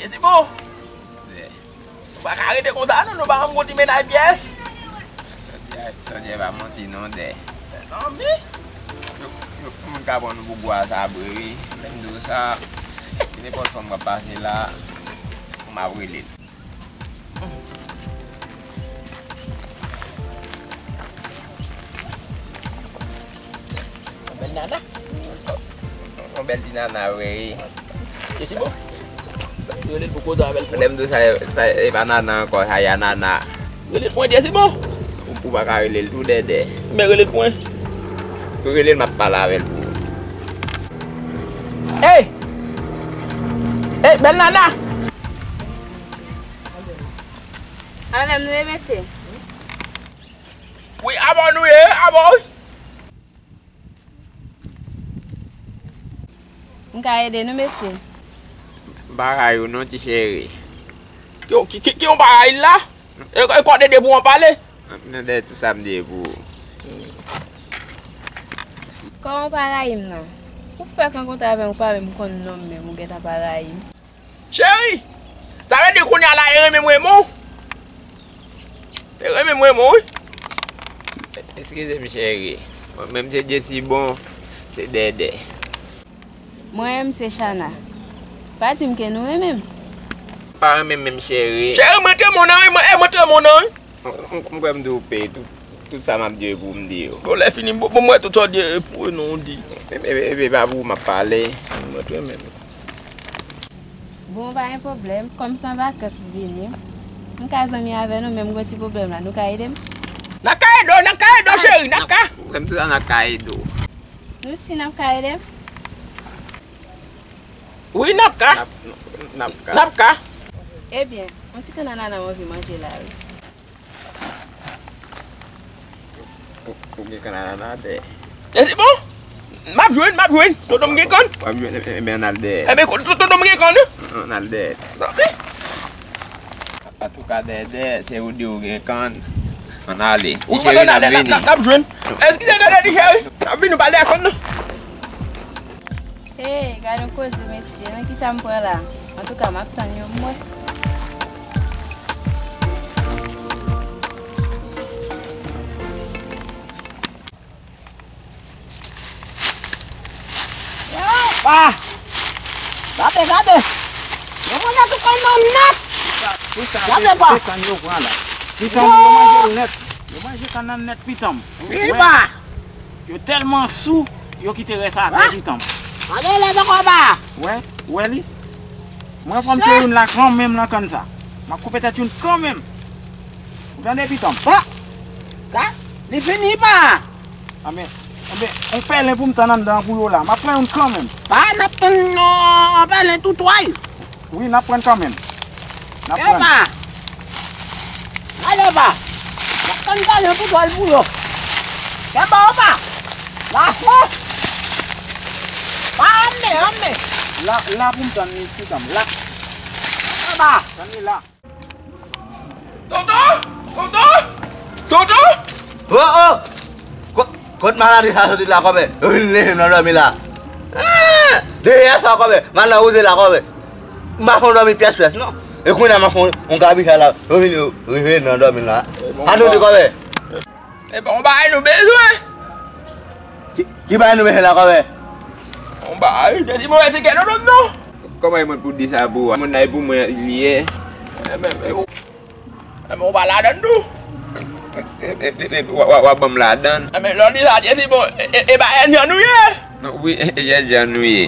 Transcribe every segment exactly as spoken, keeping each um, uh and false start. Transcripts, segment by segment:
Esi bon? Ou pa ka rete konsa non, nou pa janm gon ti mennaj pyès. Sòti a, sòti a pa manti non, dè. Mezanmi. Yo, yo, moun ka pran nou pou gwa sa vre, wi. Lè m di w sa, nenpòt fanm k ap pase la, m ap rele l. Yon bèl nana. Yon bèl ti nana, vre, wi. Esi bon? Rele l pou koze avè l pou mwen. Lè m di w sa, sa e pa nana ankò, sa y a nana. Rele l pou mwen, Esi bon? Ou, ou pa ka rele l tou, dèdè. Men rele l pou mwen. Rele l, m ap pale avè l pou ou. Ey! Ey, bèl nana! Avè m nou ye, mesye? Wi, abò nou ye, abò, wi. M ka ede nou, mesye? M pa rayi w non, ti cheri. Yo, ki, ki, ki yon pa rayi la? E, e kòd ede pou w pale? M nan dèyè tout sa m di e pou ou. Kòman w pa rayi m nan? Ou fèk rankontre avè m, ou pa menm konn non m menm, ou gentan pa rayi m. Cheri, sa vle di kounye a la e renmen m renmen w? E renmen m renmen w, wi. Eskize m, cheri. Mwen menm se Jesibon, se Dèdè. Mwen menm se Chana. Pa di m ke nou renmen m. Pa renmen m menm, cheri. Cheri, mwen te moun nan, wi, mwen, e, mwen te moun nan, wi. M, m, m kwè m di w pe tout, tout sa m ap di yo pou m di yo. Bon, lè fini, bon, bon, mwen tout sa w di e pou non w di. Epi, epi, epi, pa pou ou m ap pale. Mwen te renmen m. Bon, pa gen pwoblèm. Kòm se an vakans m vini, m ka zanmi avè nou, men m gon ti pwoblèm la. Nou ka ede m? N ap ka ede w, n ap ka ede w, cheri, n ap ka. M di w sa, n ap ka ede w. Nou si n ap ka ede m? Wi, n ap ka. N ap, n ap ka. N ap ka. Ebyen, yon ti kannanana m anvi manje la, wi. Ou, ou gen kannanana dèyè. E se bon? M ap jwenn, m ap jwenn. Tonton m gen kann. W ap jwenn, e, ebyen, ann al dèyè. Ebyen, tonton m gen kann, wi. Ann al dèyè. Antouka, Dèdè, se ou di ou gen kann. Ann ale. Ti cheri, n ap vini. N ap jwenn. Eskize, Dèdè, ti cheri. N ap vini, ou pale dèyè kann nan. Hey, gade yon koze, mesye. Nan kisa m pran la? Antouka, m ap tann yo, m wè. Pa! Gade, gade! Yo manje tout kòm nan nèt! Gade pa! Pitanm yo manje l nèt. Yo manje kann nan nèt, pitanm. Wi, pa! Yo tèlman sou, yo kite rès atè, pitanm. Gade lè poko pa! Wè, wè li. Mwen fò m tiye youn la kanmenm nan kann sa. M ap koupe tèt youn kanmenm. Ou tande, pitanm? Bon. Ka, li fini pa? Anben, anben, yon pèlen pou m tann anndan an pou yo la. M ap pran youn kanmenm. Pa, n ap tann yon pèlen tou tway. Wi, n ap pran kanmenm. N ap pran. Epa! Gade pa! N ap tann pèlen tou tway pou yo. Kè ba w pa! Lafò! Pa anmen, anmen! La, la pou m tann li, pitanm. La. Epa! Tann li la. Tonton! Tonton! Tonton! Oh, oh! Ko-, kot maladi sa soti la, kòmè? Yo vin leve m nan dòmi la. Ah! Depi yè swa, kòmè, m al nan woze la, kòmè. M pa fè dòmi pyès pyès, non. E kounye a m ap fè yon kabicha la. Yo vin, yo rive nan dòmi la. Sa nou di, kòmè? E bon bagay nou bezwen. Ki, ki bagay nou bezwen la, kòmè? Bon bagay, jodi mwen se kè tonton m, non. Kòman e mwen pou di sa pou ou? Moun nan e pou mwen li ye. Enben, e ou, enben, ou pa ladann tou. E, e, e, e, w a, w a, w a ban m ladann. Enben, lè w di sa, di, di, bon, e, e, e pa enmi an nou ye? Non, wi, e, e, enmi an nou ye.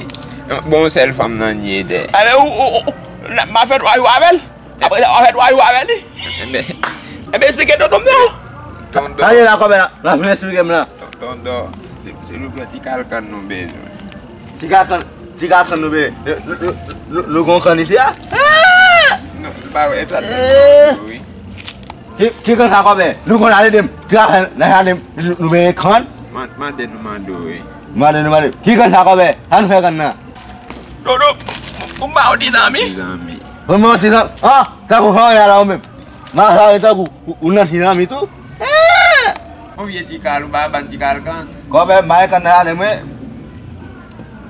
Bon, sèl fanm nan n ye dè. Enben, ou, ou, ou, m a fè twa jou avè l. Apre sa, w a fè twa jou avè li. Enben, enben, esplike tonton m non. Tonton. Gade la kòmè la, la vin esplike m la. Tonton, se, se nou pran ti kalkan nou bezwen. Ti kalkan, ti kalkan nou bezwen. Nou, nou, nou, nou, nou gon kann isi a? Non, nou pa wè sa, wi. Ti, ti kann sa kòmè, nou konn ale dem. Ti kalkan nan jaden, nou, nou bezwen kann. Man-, mande nou mande w, wi. Mande nou mande. Ki kann sa kòmè? Sa nou fè kann nan? Dodo, pou m ba w ti zanmi. Ti zanmi. Pou m ba w ti zanmi. Ah, tankou sa w ye la ou menm. Malfrè tankou ou, ou nan ti zanmi tou. Eh! Yon vye ti kal, ou pa ban ti kalkan. Kòmè, m bay kann nan jaden mwen.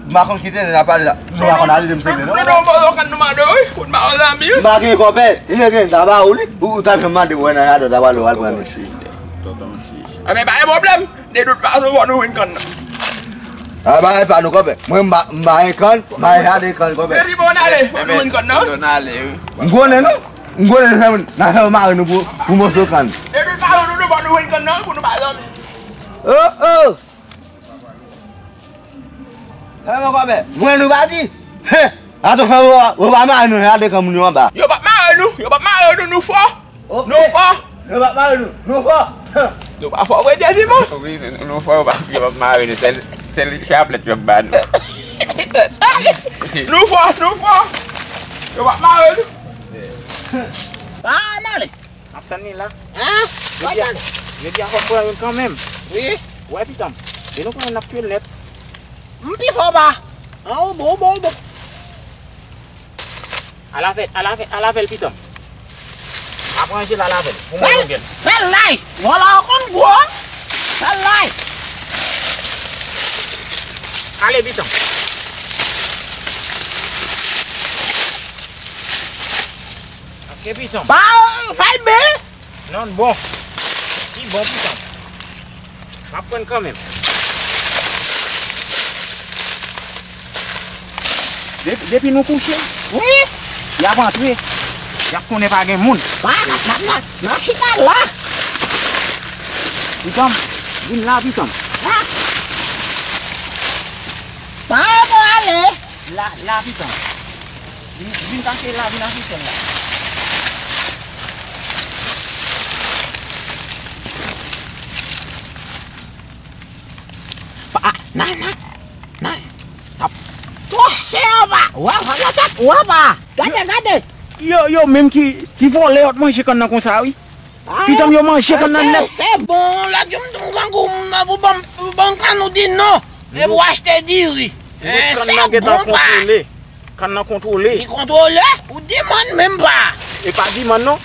M pa konn kite nèg la pale la. Nou pa konn ale de m fenbe, non. Nou, nou, nou, nou, nou, nou, mande, wi. Ou mande, zanmi, wi. M pa gen kòbè. Li gen, ta ba ou li. Ou, ou ta fè mande, wè, nan jaden, ta ba ou, al pran li. Tonton Chichi. Enben, pa gen pwoblèm. De tout fason, fò nou jwenn kann nan. A, bagay pa nou, kòbè. Mwen, m pa, m pa gen kann, m pa gen jaden kann, kòbè. Meri, bon, ale. Fò nou jwenn kann nan. Bon, ale, wi. M konnen, non. M konnen, n a fè mare nou pou, pou moso kann. De tout fason, nou, nou, fò nou jwenn kann nan, pou nou pa dòmi. Oh, oh. Sa mwen kòmè. Mwen nou pa di. Hè! Ato fè ou, ou pa mare nou, gade kan moun yo anba. Yo pa mare nou, yo pa mare nou, nou fò. Ok. Nou fò. Yo pa mare nou, nou fò. Nou pa fò vre, Dèdi, mon. Wi, nou, nou fò, yo pa, yo pa mare nou, sèl, sèl chaplèt yo ba nou. Nou fò, nou fò. Yo pa mare nou. Ah, n ale. M ap tann li la. Hein? Jodi a, jodi a fò m pran youn kanmenm. Wi. Wè, pitanm. E nou konnen n ap tye l nèt. M pi fò pa. An, ou bon, ou bon, ou bon. Al avè l, al avè l, al avè l, pitanm. M ap ranje l, al avè l. Pou mwen, yon gèl. Fè l laj. Vòlò konn gwo. Fè l laj. Ale, pitanm. Ok, pitanm. Ba, fè l ben. Non, bon. Li bon, pitanm. M ap pran kanmenm. Depi, depi nou kouche, wi, y ap antre. Y ap konnen pa gen moun. Pa, pa, pa, pa, pa chita la. Pitanm, vin la, pitanm. La. Pa, pa ale. La, la, pitanm. Vin, vin kache la, vin kache sèl la. Pa, nan, nan, nan. Ap twò se anba. Wè, wè, wè, wè, wè, pa. Gade, gade. Yo, yo menm ki, ki vòlè yo t manje kann nan konsa, wi. Pitanm yo manje kann nan nèt. Se, se bon, lòt jou m tou grangou m nan pou ban m, pou ban m kann ou di non. E pou achte diri. Hein, se bon pa. Kann nan kontwole. Li kontwole? Ou di mòn menm pa. E pa di mòn non.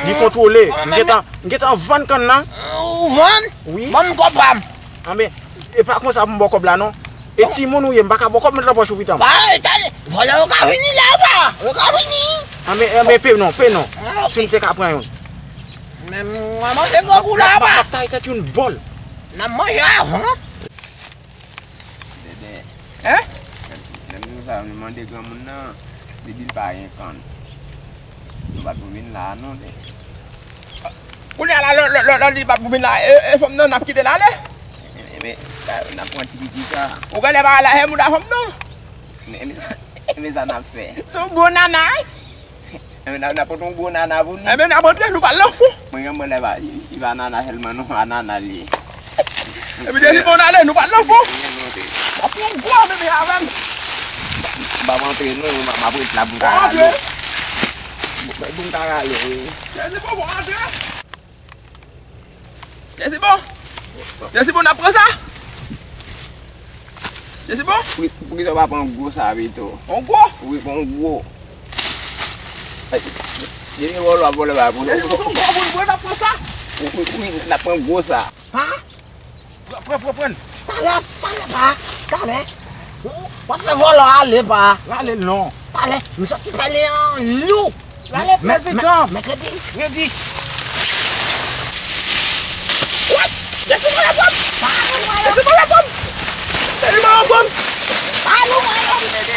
Li kontwole. M gentan, m gentan vann kann nan. Ou vann? Wi. Ban m kòb pa m. Anben, e pa konsa pou m ba w kòb la non. E timoun ou ye, m pa ka ba w kòb met nan pòch ou pitanm. Pa, e tale. Vòlè yo ka vini la pa. Yo ka vini. Anben, anben, pe non, pe non. Si m te ka pran youn. Men m ramanse grangou la pa. M ap taye tèt youn bòl. N ap manje avan. Dèdè. Hein? Lè m di sa, m mande granmoun nan, li di l pa gen kann. Nou pa t pou vin la a non, Dèdè. Kounye a la, lè, lè, lè, lè li pa t pou vin la, e, e fanm nan, n ap kite l ale? Enben, n ap pran ti piti sa. Ou genlè pa al avè mouda fanm nan? Enben, enben sa n ap fè. Se yon gwo nana, wi. Enben, n a, n a pote yon gwo nana pou li. Enben, n a pote, nou pral nan fon. Mwen, mwen, lè pa, li, li pa nana sèlman, non, anana li ye. Enben, depi bon ale, nou pral nan fon. Mwen, mwen, mwen. M ap pran yon gwo bebe avè m. M ap antre, non, m ap, m ap ret la pou m ka rale. Antre. Pou, pou m ka rale, wi. Jezi bon, bon, antre. Jezi bon. Jezi bon, n ap pran sa. Jezi bon. Pou, pou ki sa w pa pran gwo sa pito? On gwo? Wi, pran gwo. Ay, Jezi bon, lwa vòlè ba pou nou. Jezi bon, gwo, gwo, gwo, n ap pran sa. Wi, wi, wi, n ap pran gwo sa. Ha? Pran, pran, pran, pran. Talè, talè, pa. Talè. W ap fè vòlò ale pa. Rale l non. Talè, m santi pale an lou. Rale pè pitan. Mèkredi. Redi. Wè! Jezi pa la pòm! Jezi pa la pòm! Jezi pa la pòm!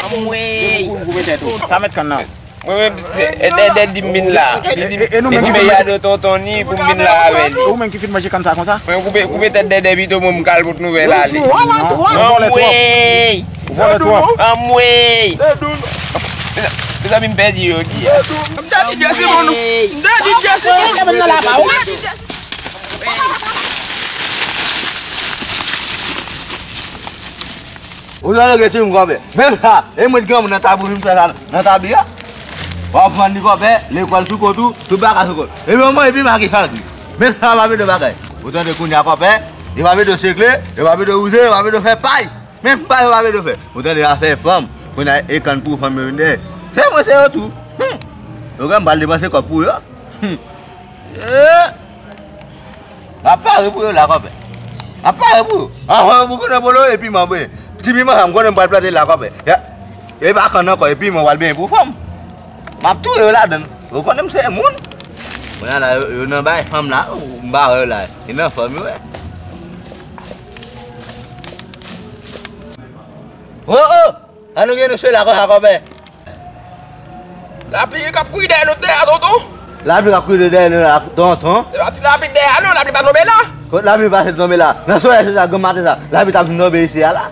Anmwey! Sa mèt kann nan. Mwen menm, e, e, Dèdè di m vin la. Li di m, li di m e yado tonton ni pou m vin la avè li. Ou menm ki fin manje kann sa konsa? Mwen koupe, koupe tèt Dèdè pito mwen m kal pot nouvèl ale. Ou vòlè twòp. Anmwey! Ou vòlè twòp. Anmwey! Mezanmi, m pèdi yo di a. M te di Jezi bon nou. M te di Jezi bon nou. Ou sa rete m kòpè. Menm sa, e mwen granmoun nan ta pou vin fè sa nan tabi a. W ap vann li kòpè, lekòl sou kont ou, tout bagay sou kont. Epi mwen epi maki chadi. Menm sa pa vle de bagay. Ou tande kounye a kòpè, e pa vle de sekle, e pa vle de wouze, e pa vle de fè pay. Menm pay e pa vle de fè. Ou tande afè fanm, kounye a e kann pou fanm yo vin dèyè. Se mwen se yo tou. Hum. Yo gen m pral depanse kòb pou yo. Hum. Eh. M ap pare pou yo la, kòpè. M ap pare pou yo. Anvan yo bouke nan bolo epi m anvoye. Ti piman sa, m konnen m pral plante l la, kòpè. Ya, e pa kann ankò, e piman w al benyen pou fanm. M ap touye yo ladan l. Yo konnen m se moun. Kounye a la, yo, yo nan bay fanm la, m pa wè yo la. E nan fanm yo ye. Oh, oh! An nou gen nou se la konsa, kòpè. Lapli k ap kouri dèyè nou dèyè, tonton. Lapli k ap kouri dèyè nou la, tonton. Se pa ti lapli dèyè nou, lapli pa tonbe la. Kot lapli pase tonbe la? Nan solèy se sa, granm maten sa, lapli t ap vin tonbe isi a la.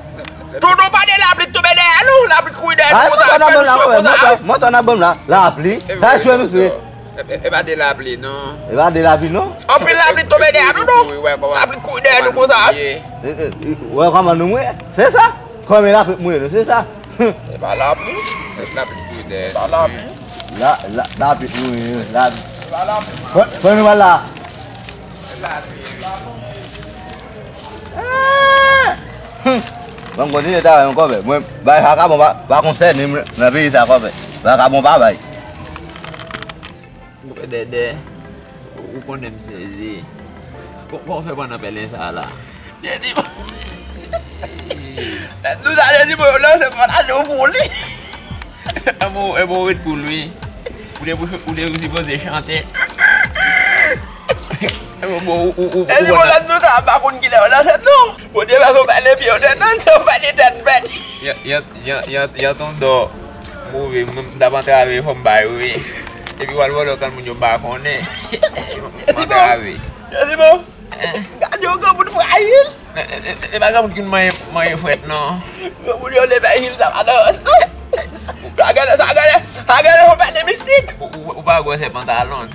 Tonton, pa de lapli tonbe dèyè nou, lapli kouri dèyè nou konsa, fè nou swe konsa. Mwen tann nan banm la, lapli. Sa swe nou swe. E, e, e pa de lapli, non. E pa de lapli, non. Anpil lapli tonbe dèyè nou, non. Lapli kouri dèyè nou konsa. E, e, e, wè kòman nou mwen. Se sa. Kòman lapli mwen, non, se sa. E pa lapli. E pa lapli tou, dèyè. E pa lapli. La, la, lapli, wi, wi, lapli. E pa lapli. Fò, fò nou wè la. Lapli. Ah! Hum. Bon, kontinye travay ankò, bè. Mwen, bay vakabon pa, pa konsène m nan peyi sa, kòpè. Vakabon pa bay. Dèdè, ou konnen m sezi. Kò-, kòman w fè pran nan pèlen sa a la? Jezi, bon. Nou sa Jezi, bon, yo lanse pantalon pou li. E bon, e bon, ret pou l, wi. Ou te, ou te sipoze chante. E bon, bon, ou, ou, ou, Jezi, bon, lè nou sa pa konn kilè yo lanse, non. Bondye pa son pale pye, ou te tann, se yon pale tèt fèt. Yon, yon, yon, yon, yon ton dò move, m, m t ap antrave, fò m bay, wi. Epi w al vòlò kann moun yo m pa konnen. M antrave. Jezi, bon. Gade yon granmoun frayil. E, e, e, e pa granmoun ki manyen, manyen frèt, non. Granmoun yo leve hil sa pa nan rans, non. Sa gade, sa gade, sa gade yon pale mistik. Ou, ou, ou pa gwosè pantalon.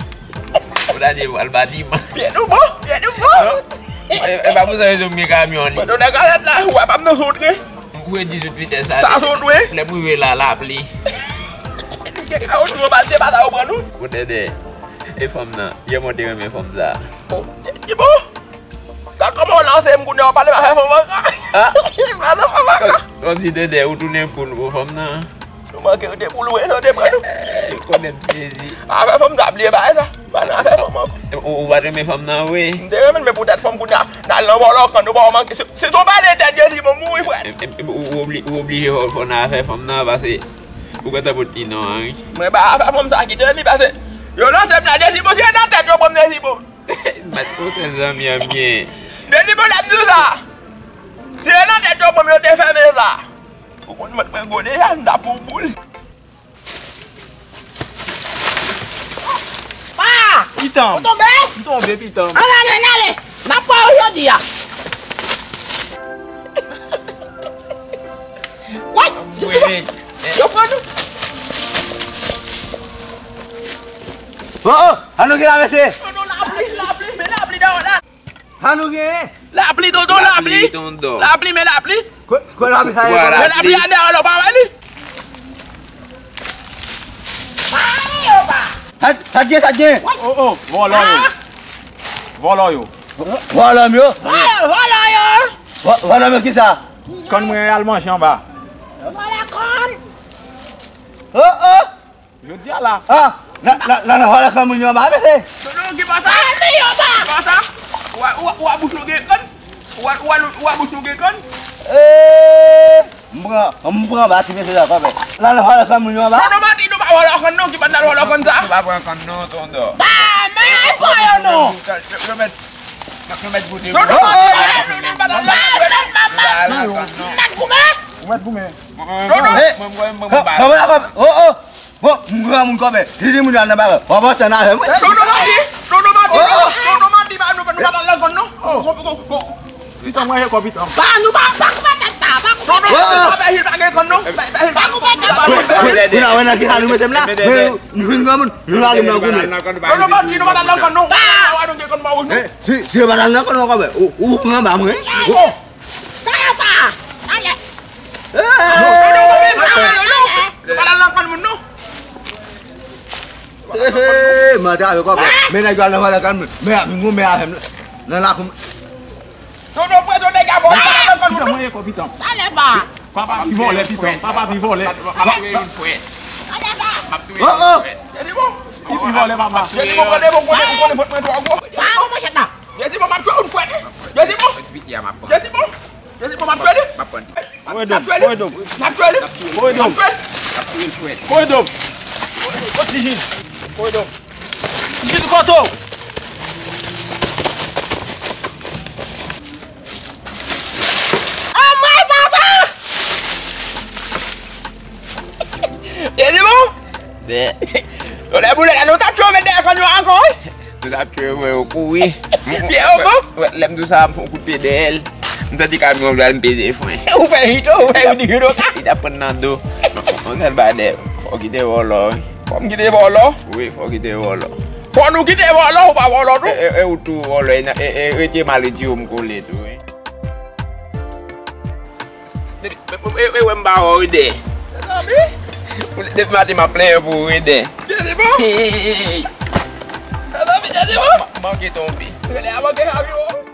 Ou ta di al batiman. Pye nou bon, pye nou bon. E, e pa pou sa rezon m gen kamyon li. Mwen, nou nan kalèt la, ou wè pa m nan zontre. M foure dizuit vitès la. Sa zontre. Lè m rive la, lapli. Li gen kawotchou anba l, se pa la yo pran nou. Bon, Dèdè, e fanm nan, yè mwen te renmen fanm sa. Oh, li bon. Gad kòman w lanse m kounye a, w pale m afè fanm ankò. Ah. Pale fanm ankò. Kòm, kòmsi Dèdè, ou tounen poul pou fanm nan. Nou manke de pou lwe, sa w te pran nou. Ou konnen m sezi. Afè fanm, m ta bliye bagay sa. Pa nan afè fanm ankò. Ou, ou pa t renmen fanm nan vre? M te renmen l, men poutèt fanm kounye a, n al nan vòlò kann nou, pa w manke. Se, se ton pale tèt, Jezi, bon, mouri, frè. Ou, ou obli-, ou oblije fò, fò nan afè fanm nan, paske ou gentan pot ti non an, wi. Mwen pa afè fanm sa kite li, paske yo lanse m la, Jezi, bon, se nan tèt yo pran m, Jezi, bon. Bat yon sèl zanmi an byen. Jezi, bon, lè m di w sa. Se nan tèt yo pran m, yo te fèmen sa. Ou konn mwen, mwen gode a, m ta pou boul. Pa! Pitanm. Ou tonbe? M tonbe, pitanm. Ann ale, ann ale. N ap wè w jodi a. Woy! Yo pran nou. Oh, oh, ann nou gen la, mesye. Non, non, lapli, lapli, men lapli dèyè w la. Sa nou genyen? Lapli, tonton, lapli. Lapli, tonton. Lapli, men lapli. Ko-, ko lapli sa ye? Men lapli a dèyè w la, w pa wè li? Sa, sa gen, sa gen? Oh, oh, vòlò yo. Vòlò yo. Vòlò m yo? Vòlò yo. Vò-, vòlò m yo kisa? Kann mwen al manje anba. Vòlò kann. Oh, oh. Jodi a la. Ah, la, la, la, la, vòlò kann moun yo anba, mesye. Non, non, ki pa sa? Ki pa sa? Ou a, ou a, ou a bouch nou gen kann? Ou a, ou a, ou a bouch nou gen kann? Eh, m pran, m pran ba ti mesye la, kòpè. La, la, vòlò kann moun yo anba. Non, non, manti, nou pa vòlò kann, non, ki pa nan vòlò kann sa? Nou pa pran kann, non, tonton. Ba, men, pran yo, non. Yo, yo mèt, yo mèt goute. Non, non, manti, non, non, non, pa nan vòlò kann, non. M mèt goumen. Ou mèt goumen. Non, non. Mwen, mwen, mwen, mwen, mwen, oh, oh. Bon, m granmoun kòmè. Li di moun yo al nan bagay. W ap antann avè mwen. Non, non, manti. Non, non, manti. Non, non, manti. Pa, nou, nou pa t al nan konn, non. Pitan, mwen, e kò pitan. Pa, nou pa, pa koupe tèt la. Pa koupe tèt la. Non, non, pa fè hil pa gen konn, non. Pa, pa hil pa koupe tèt la. Ou la wè nan ki sa nou mete m la? Men, m vin granmoun, nou lage m nan goumen. Non, non, manti, nou pa t al nan konn, non. Pa. Ou wè nou gen konn mawouj, non. Eh, si, si yo pa t al nan konn, non, kòmè. Ou, ou pran ba mwen. Oh. Talè pa! Talè! Non, non, non, non, non, non. Ou pa t al nan konn moun, non. Hey, hey, mwen te avè kòb la. Men nèg yo al nan vòlò kann moun. Men, men avè m nan lakou m. Non, non, pwèt, nèg a vòlò, pa t al nan konn moun, non. Talè pa! Papa pi vòlè, pitan. Papa pi vòlè. Talè pa! Oh, oh! Li pi vòlè, papa. Jezi, bon, konnen, bon, konnen, bon, konnen, bon, konnen. Ah, bon, manchèt la. Jezi, bon, m ap tchwe ou, frè. Jezi, bon. Jezi, bon. Jezi, bon, m ap tchwe li. M ap pran. Kore dòm, kore dòm. N ap jwe li. Kore dòm. Kore dòm. Kore dòm. Kore dòm. Jid kote w? Anmwey papa! Tande bon? Tande. Tande boulèt la, nou t ap tchwe met dèyè kamyon ankò, wi. Nou t ap tchwe, mwen, yo kouri. Pye yo bon? Lè m di w sa, m fè yon kout pye dèyè l. M santi kamyon an pral peze fren. Ou fè hit, ou fè hit, hit, ok? Li t ap pran nan do. Yon sèl bagay, fò w kite vòlò, wi. Fò m kite vòlò? Wi, fò w kite vòlò. Fò nou kite vòlò, ou pa vòlò tou? E, e, e ou tou vòlò, e, e, e rete mal retire w m kole tou, wi. Depi, e, e, e, wè m pa wè w, Rede. Mezanmi. Depi maten m ap plenyen pou ou, Rede. Tande bon? Hey. Mezanmi, tande bon? M, m manke tonbe. Rele a manke kamyon.